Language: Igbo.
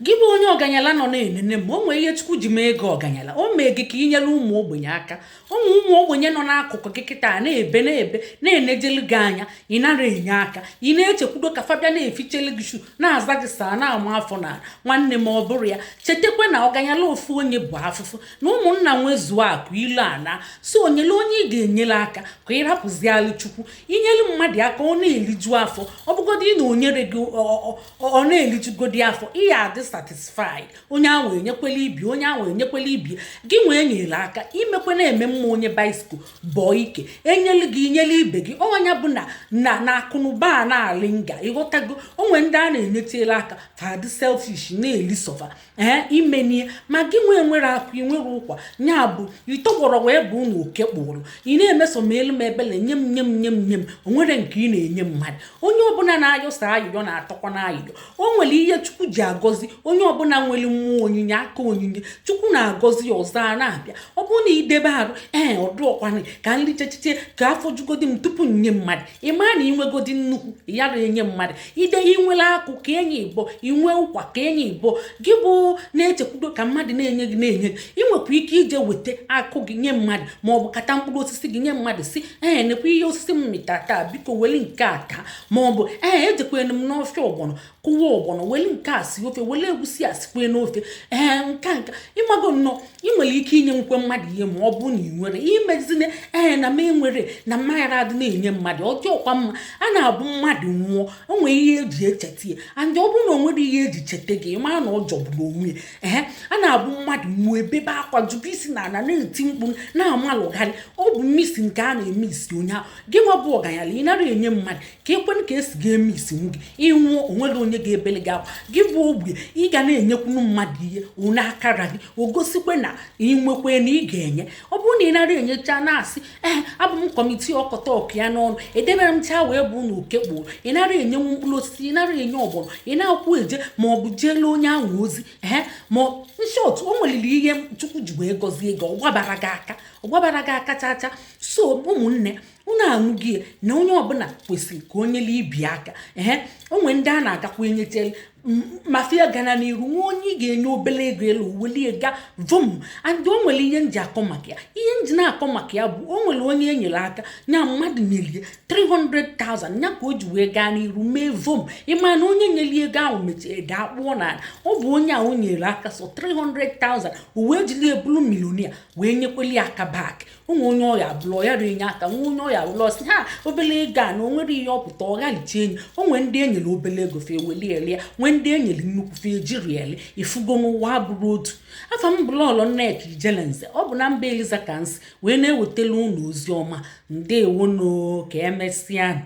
Gị bụ onye ọganyala nọ na-enene m, o nwee ihe Chukwu ji mee gị ọganyala. O mee gị ka inyere ụmụ ogbenye aka. Ụmụ ụmụ ogbenye nọ n'akụkụ gị kịta na-ebe na-ebe na-enejelu gị anya, ị nara enye aka. Ị na-echekwudo ka fa bịa na-efichelu gị shoe, na-aza gị saa, na-ama afọ na nwanne m. Ọ bụrụ ya, chetakwa na ọganyala ofu onye bụ afụfụ na ụmụnna nwezuo akụ ilu ana. So onyele onye ị ga-enyere aka ka ị rapụzialụ Chukwu. Inyelu mmadụ aka, ọ na-eliju afọ. Ọ bụgodị na o nyere gị, ọ na-elijugodi afọ, ị ya adị satisfied. Onye ahụ enyekwela ibi, onye ahụ enyekwela ibi. Gị nwee nyere aka imekwe na-eme mma. Onye bicycle bọọ ike enyelu gị, inyelu ibe gị. Ọnya bụ na akụnụba a na-alị nga. Ịghọtago? Onwe ndị a na-enyetela aka, fadị selfish, na-eli sọfa ee imenie. Ma gị nwee nwere akụ, ị nwere ụkwa, nya bụ itọgbọrọ wee bụ na oke kpụrụ. Ị na-emeso m elu m ebele, nye m, nye m, nye m, nye m. O nwere nke ị na-enye mmadụ. Onye ọbụla na-ayọsa ayụyọ na-atọkwa n'ayụyọ. O nwere ihe Chukwu ji agọzi onye ọbụla nwere mmụọ onyinye aka. Onyinye Chukwu na-agọzi ya ọzọ a na-abịa. Ọ bụrụ na idebe arụ ee ọdụọkwanị ka nri chechiche ka afọ jugodi m tupu nye mmadụ, ị maa na inwegodi nnukwu yara enye mmadụ. Ide inwere akụ ka enye ịbọ, inwe ụkwa ka enye ịbọ. Gị bụ na-echekwudo ka mmadụ na-enye gị, na-enye gị. Ị nwekwa ike ije weta akụ gị nye mmadụ, ma ọ bụ kata mkpụrụ osisi gị nye mmadụ, si ee, nekwa ihe osisi m mịta taa, biko weli nke a taa. Ma ọ bụ ee, ejekwena m n'ọfịa ọgbọnọ kụwa ọgbọnọ, weli nke a si ofe, wele egusi a sikwe n'ofe. Ee, nke a nka ịmago nnọọ. Ị nwere ike inye nkwe mmadụ ihe ma ọ bụ na ị nwere imezine. Ee, na m enwere na mmaghara adị na-enye mmadụ ọjọọkwa mma. A na-abụ mmadụ nwụọ, o nwere ihe eji echeta ya. And ọ bụrụ na o nwere ihe eji cheta gị, ị mara na ọ jọgburu onwe ya. Ee, a na-abụ mmadụ nwụọ, ebebe akwa, jụba isi na ala, na-eti mkpu, na-amalụgharị. Ọ bụ mmisi nke a na-eme isi onye ahụ. Gị nwa bụ ọganyala, ị nara enye mmadụ ka ekwenụ ka esi ga-eme isi nwu gị. Ịnwụọ, onwere onye ga-ebele gị akwa. Gị bụ ogbe, ị ga na-enyekwunu mmadụ ihe one akara gị, o gosikwe na ị nwekwe na ị ga-enye. Ọ bụrụ na ị nara enyecha, na-asị ee, abụ m committee ọkọta ọkụ ya n'ọnụ edebere m cha wee bụ na oke kpụrụ. Ị nara enyenwu mkpụrụ osisi, ị nara enye ọgbọnọ, ị na-akwụ eje ma ọ bụ jeele onye ahụ ozi. Ee, ma in short, o nweliri ihe Chukwu ji wee gọzie gị. Ọ gbabara gị aka, ọ gbabara gị aka chacha. So ụmụnne unu, anụghị na onye ọbụla kwesịrị ka o nyere ibi aka. Ee, onwe ndị a na-agakwa enyechele mafia gana n'iru. Nwa onye ị ga-enye obele ego elu welie ga vum. And o nwere ihe nji akọ maka ya. Ihe nji na-akọ maka ya bụ o nwere onye enyere aka, nya mmadụ nyelie 300,000 nya ka o ji wee gaa n'iru mee vom. Ịma na onye nyere ego ahụ mechie daa kpụọ n'ala. Ọ bụ onye ahụ nyere aka so 300,000, o wee jiri ebulu millionaire wee nyekweli aka back. Ụmụ onye ọya abụrụ ọ yara enye aka, nwa onye ọya abụrụ ọsị ha obele ego a na o nwere ihe ọpụta ọ ghalichie enyi. O nwee ndị enyere obele ego fe eweli ele ya, nwee ndị enyere nnukwu fe ejiri ele. Ifugo n'ụwa abụrụ otu. Afa m bụ Lọlọ Nneka Ijelenze. Ọ bụ na mba Eliza ka nsị wee na-ewetala unu ozi ọma. Ndewono, ka emesịa.